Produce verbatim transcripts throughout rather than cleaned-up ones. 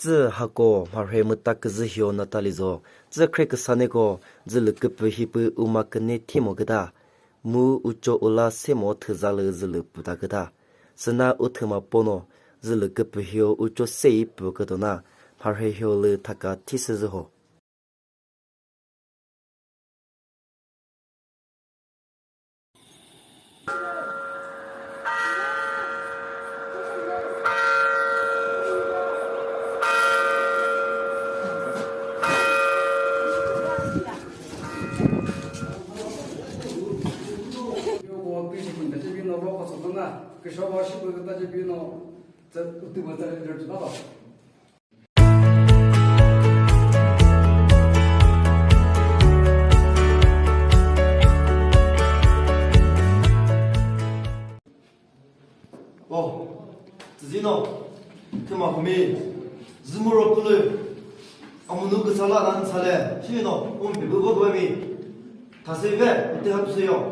Tsü hako mharhe müta küzü hio nata lizo, tsü khre küsaneko zülü küpü hipü uma küne thimo küta, mu ucho ula semo thüzalü zülü püta küta. Süna uthüma pono zülü küpü hio ucho sei pü kütona, mharhe hio lü thaka thisü züho. Oh, tsüzino, thüma humi, zümuro pülü, amunu küsala nan sale, shino, um, bibu bo mi, thasü ve, uti hap suyo.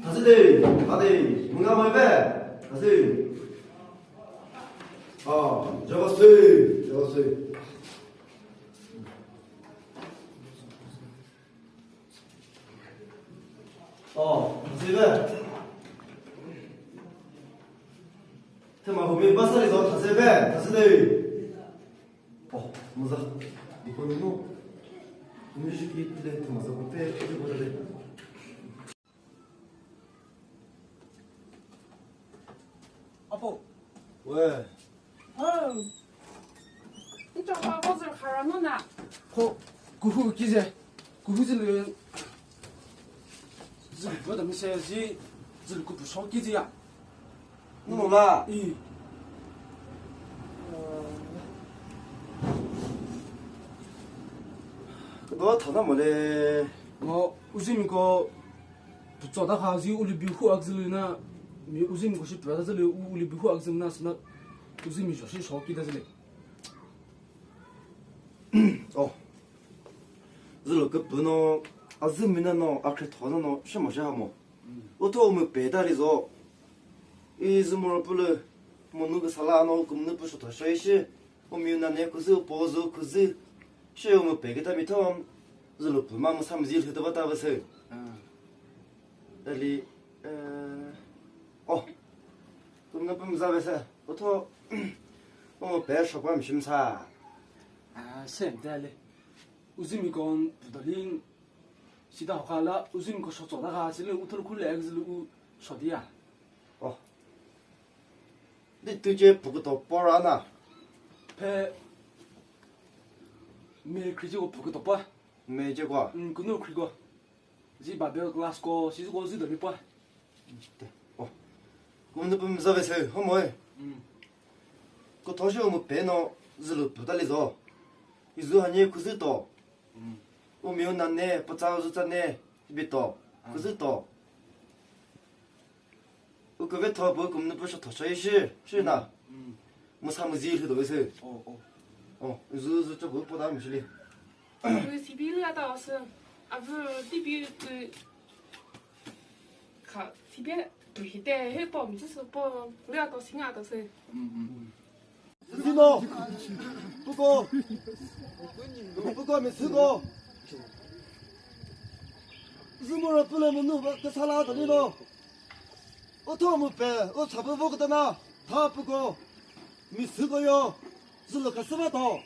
Thasü de, hadi, munga mai ve, thasü. Ah, java sü, java sü. Oh, thasü ve. Thüma humi basari zo thasü ve, thasü de. Oh, müza. Dikonu no. Müzik gitti de thüma zo pe, pe bu de. Apo. We. Oh. Ncho ha ko zür khara no na. Ko kuhu kize. Kuhu zülü. Zülü bu da mi se zi zülü kupu so kize ya. Nunu la. I. Kdo thana mole. Ngo uzimi ko. Pütso ta kha zi ulibi hu akzülü na, mi uzimi ko shi püra ta zülü u-, ulibi hu akzülü na sina uzimi jo shi shoki ta zülü. Oh. Zülü küpü no, azümi na no, akre thona no, shimo shi ha mo. Utho mu pe ta ri zo. I zümuro pülü, munu küsala no, kümünü pü shotho shoyi shi. Umiu nane küzü, pozu küzü. Shi umu pe küta mi thon, zülü pü ma müsa müzi lhü tüva ta vüsü. Ah. Eli, eh, oh. Kümüna pü müza vese. Utho, o pe shopa mi shimsa. Ah, sem de ali. Uzimi kon pudalin. Sida hokha la, uzimi ko shotso da kha, sili utho khule egzili u shodiya. Oh. Di tüce pukuto pora na. Pe, me kriji ko pukuto pa. Me je kwa. Mm, kunu kri ko. Zi Bible class ko, si ko zi do mi pa. Te. Oh. Kumnu pum za ve se, ho mo e. Mm. Ko thoshi mu pe no zulu puta li zo. Izu hanye kuzu to. Mm. U miu nan ne, patsa zu tsa ne, bi to. Ah. Kuzu to. U küve tho pü kümüzü pü shotho shoyi shi, shi na. Mm. Müsa müzi lhü do ise. Oh, oh. Oh, zu zu cho pü pota mi shili. Pü sibi lü ata osü. Avü tibi pü kha sibi pü hite he pom tsü sü pom lü ata singa ata sü. Mm, mm. Zino, puko, puko mi süko. Zümura püle münu va kasa la da lino. Utho mu pe, u sabu vo kutana, tha puko, mi süko yo, zulu kasaba to.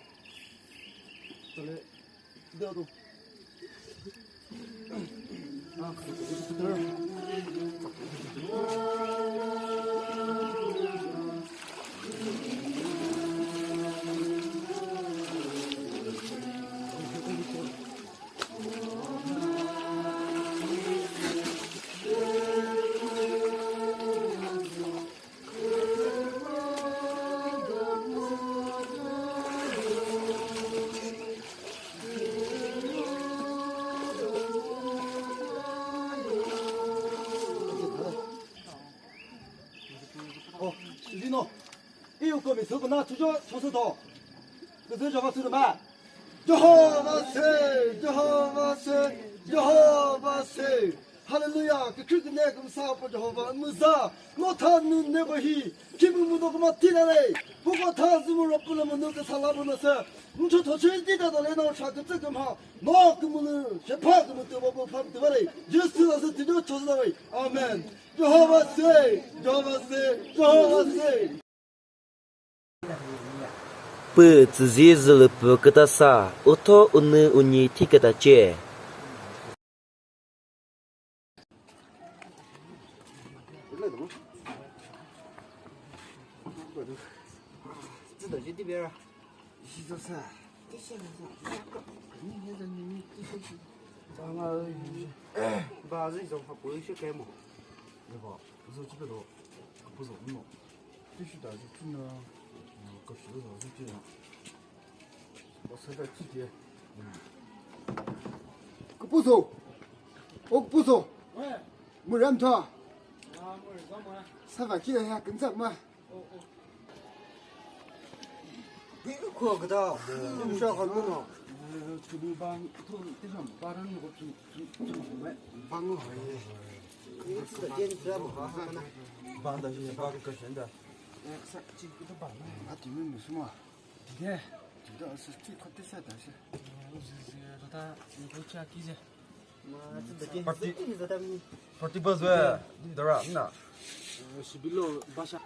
Tale, de do. Oh, Zino. Iyo ko mi su ko na chu jo cho su do. Ko su jo ma su do ma. Jehovah say, Jehovah say, Jehovah say. Hallelujah, kükre küne kümsa po Jehovah, müza, no tha nü ne bahi, kimi müno kuma tina le, bu ko tha zümü ro pula müno ke sala bu nase, ncho thoche di ta dale no cha kütse kümha, no kümülü, shepa kümütü bo bo pam tüvare, Jesu nase tijo chozna we. Amen. Jehovah say, Jehovah say, Jehovah say. Pü tsüzi zülüpü kütasa, utho unü unyi thi kütache. Küpüzo. O küpüzo. Mürem tha. Sava kile ya künzak ma. Bi ko küta. Msha kan mü no. Kübü bang tun tisham baran ko tun tun tun me. Bang lo. Ni tsa jen tsa mo ha ha na. Bang da shi bang ka shen da. Sa chi küta bang. A ti mü mü suma. Dide, dide, asü tüy khate sa ta shi. Uzi zi rota, ni ko cha ki ze. Ma, tü da ki, party, tü ni za ta mi. Party buzz we, dara, na. Sibilo, basha.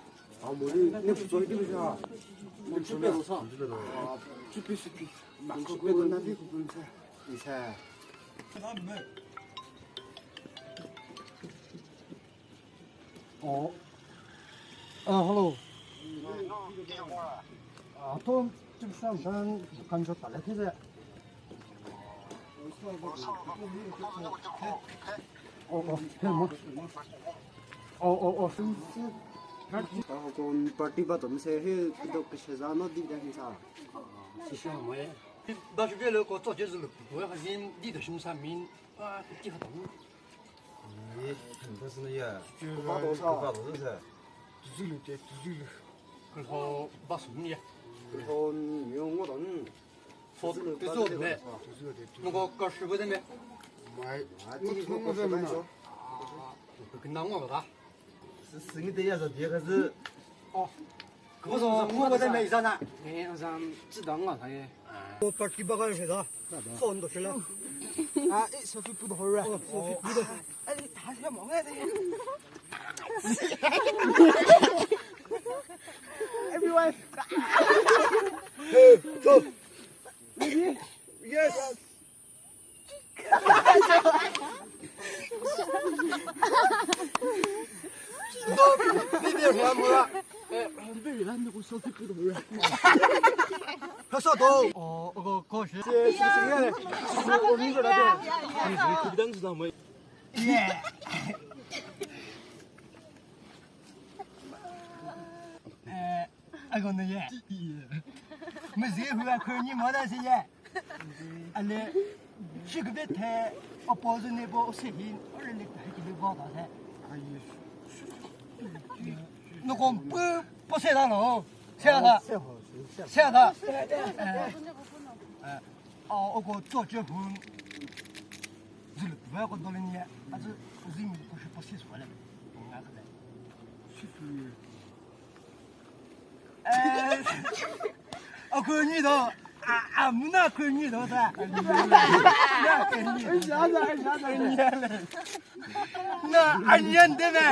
A, mo ni, ne pu zoi di mi sa. Mo chi pe lo sa. Chi pe si pi. Ma ko pe na di ku pun sa. Isa. Oh. Ah, hello. Ah, to, chim sam dan kan cho ta le ke. Oh, oh, hello. Oh, oh, oh. Ta kon party ba to se he do ke se za no di da sa. Si sa mo ye. Ba shi be le ko to je zu lu. Wo ha zin di de shim sa min. Ah, ki ha to. Ni, kümüzü ya. Küpa do sa. Küpa do sa. Tüzülü de, tüzülü. Kürho basum ya. Kürho ni, yo ngo da ni. Fo, tüzülü de. Tüzülü de, tüzülü. Ngo ko kashi bu de mi? Mai. Ngo ngo de mi. Kü na ngo da. Sü-, süngi de ya za diye kazı. Oh. Kümüzü ngo bu de mi zana? Eh, zan, zidang ngo da ye. Ko party ba ga shi da. Phone do shi la. Ah, eh, Sophie pu do ra. Oh, Sophie pu do. Ai, ta shi mo nge de. Everyone. Hey, go. Ready? Yes. Do, bibi ya mura. Bibi ya ni ko Sophie pu do ra. Hasa do. Oh, ko ko shi. Shi, shi, shi, ne. Shi, shi, o ni ra de. Shi, shi, ku dan zama. Eh, ago ne ye. Müzi hua ko ni mo da shi ye. Ale, shi kübethe opposite nebo sehin, orele ta ki le ba da he. Noko pu po se da no. Se da. Se da. Eh, eh, a, oko to che hun. Zulu ba ko dole ni. Azu zimi ko shi po se so le. Nga ka le. Shi pu. Eh, a, künyi do. A, a, muna künyi do ta. Na künyi. Na anyan de me.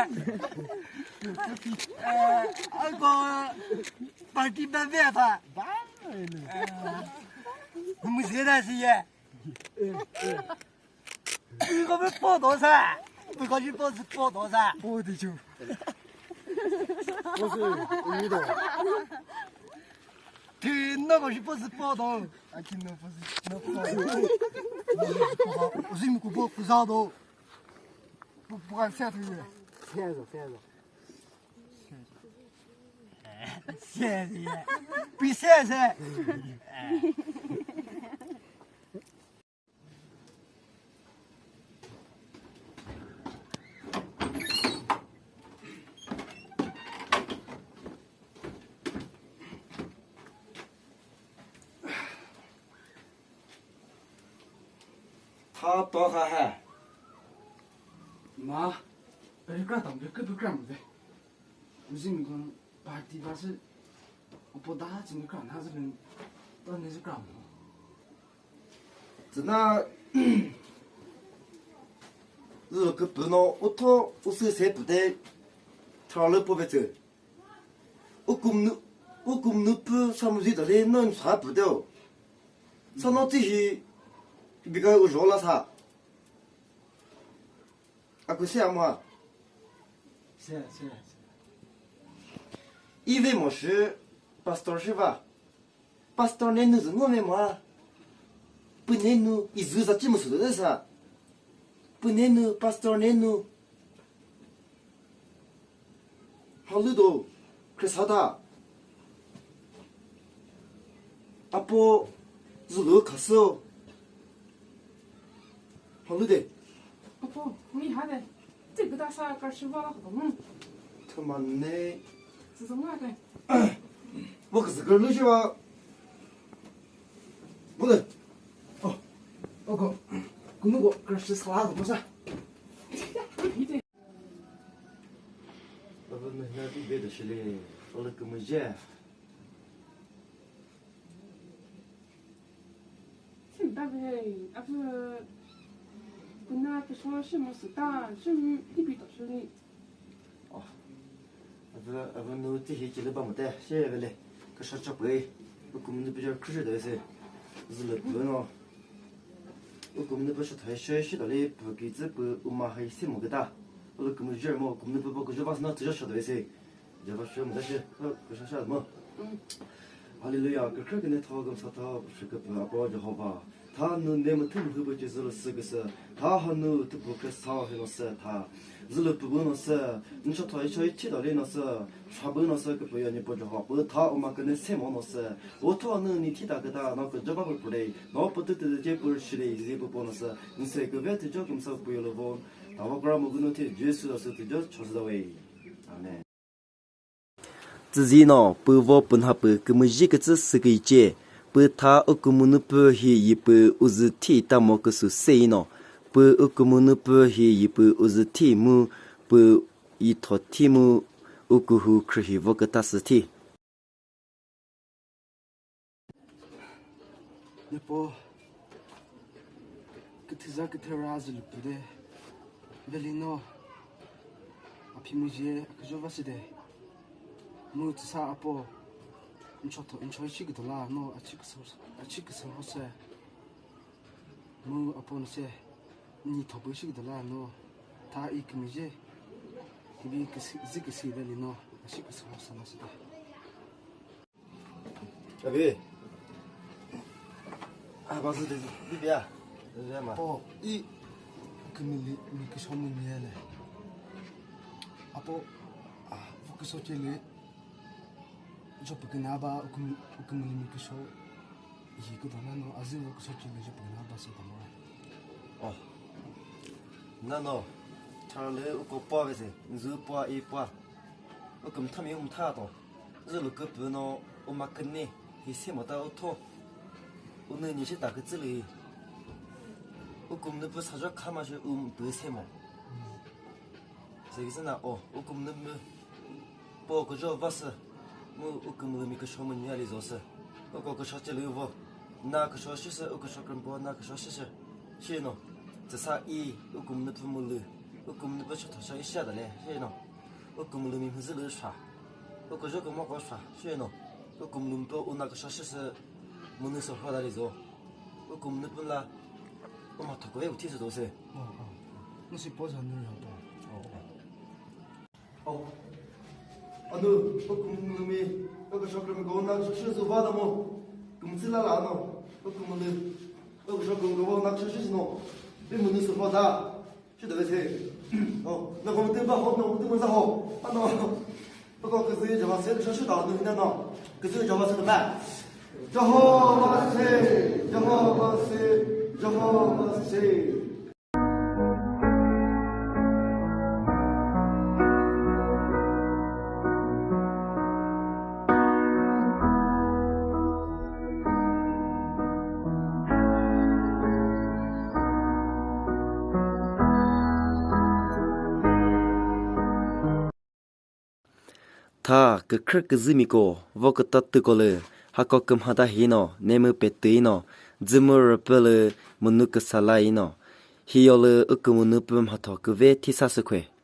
Eh, ako party ba ve ta. Eh, mu zira si ye. Piko bi po do sa. Piko ji po zi po do sa. Po di chu. Po zi, ni do. Ti no ko ji po zi po do. A ki no po zi, no po. Zi mi ku po ku za do. Pu, pu kan se tu ye. Se zo, se zo. Se zo. Pi se se. Tha to kha he. Ah, rikra tam ke küpü kram de. Müzim kon party ba sü upo daha chimi kram ha zü ben ta ne zü kram. Tsüna zü küpü no utho usü se pü de thralı po ve tsü. Ukum nu ukum nu pü sa müzi da le no sa pü de o. Sa no ti hi bika u jola sa. A ku se a mha. Se, se, se. I ve mo shi pastor shi va. Pastor ne nu zü ngo me mha. Pü ne nu i zü za chi mu su de sa. Pü ne nu pastor ne nu. Halu do, Khrista da. Apo zulu khasü. Halu de. Apo, mi ha de. Ti küta sa karshi va la ko mu. Thüma ne. Zü zü ma de. Wo küzü kürlü shi va. Bu de. Oh. Oko. Kunu ko karshi sa la ko sa. Baba mehna ti be de shile, ola kümüzhe. Sim ta be, abu kuna küsho shi mo sü ta, shi ipi to shili. Oh. Abu, abu nu ti hi chile ba mo te, shi vele, küsho chapwe, bu kümüzhe püjar küsho de se, zile bu no. Ukumnü pü shüthai shoi shi dali pü ki tsü pü uma hai se mo küta. Ulu kümüzhe mo ukumnü pü pü küzho vasü na tüzho shüdoi se. Java shoi mo da shi. Küsha sha mo. Hallelujah. Kükre küne tho güm sa tho shüküpü apo Jehovah. Tha nu ne mütü mühü pü Jesu lü sü küsü. Tha hanu tüpü Khrista hi no se tha. Zülü püvü no sü, nchotho icho ichi dali no sü, shabü no sü küpü yo nipo Jehovah pü tha uma küne semo no sü, utho nü ni thita küta no küjaba pü püre, no pütü tütü je pü shire izi pü po no sü, nse küve tüjo kümsa pü yolo vo, tava kura mugunu thi Jesu no sü tüjo chosda we. Amen. Tsüzino, pü vo pünha pü kümüzhi kütsü süküice, pü tha ukümünü pü hi yipü uzü thi tamo küsü seino, pü ukümünü pü hi yipü uzü thi mu, pü yitho thi mu, ukuhu khrühi vo küta sü thi. Nepo, küthüza küthera zülüpü de, velino, aphimüzhe aküjo vaside, mu tsüsa apo, nchotho, ncho ishi küdola, no, achi küsü, achi küsü hose, mu apo nase, ni thobo ishi küdola, no, tha i kümüzhe, hibi küsü, zi küsü velino, achi küsü hose naside. Abi. Ah, ba zü de, de ya. De ma. Po, i kümüli mi küsho mu nyele. Apo, ah, vo küsho chele. Jo püküna ba, uküm-, ukümüli mi küsho. Yi küdona no, azü vo küsho chele jo püküna ba sü tamora. Oh. Nano, charle uko po vese, nzu po, i po. Uküm thami um tha to. Zülü küpü no uma küne, hi se mota utho. Unü ni shi ta kütsülü. Ukumnü pü sajo khama shi um pü se mo. Sekisena o, ukumnü mü po küjo vasü. Mu ukumlü mi küsho mü nyali zosü. Uko küsho chilü vo. Na küsho shisü, u küsho kümpo na küsho shisü. Shino. Tsüsa i, ukumnü pü mülü. Ukumnü pü chotho sha isha dale. Shino. Ukumlü mi mhüzülü sha. Uko joko moko sha, shino. Ukumlü mpo una küsho shisü münü sohro dali zo. Ukumlü pula uma thoko e uthi sü dose. Oh, oh. Nüsi po za nü ya po. Oh, oh. Oh. Anu, ukumlü mi, uko shokro mi go na küsho shisü va da mo. Kumtsila la no. Ukumlü. Uko shokro mi go na küsho shisü no. Bi münü sohro da. Shi dove se. Oh, na ko mute ba ho, na ko mute ba ho. Ano. Ko ko küzü Jehovah se, shi shi da nu ne no. Küzü Jehovah se ba. Jehovah se, Jehovah se, Jehovah se. Tha kükhrü küzümiko vo küta tükolü, hako kümhata hino, nemü petüino, dzümü rüpülü, münu küsala ino. Hiyolü ükümünu pü mhatho küve thisa sükhwe.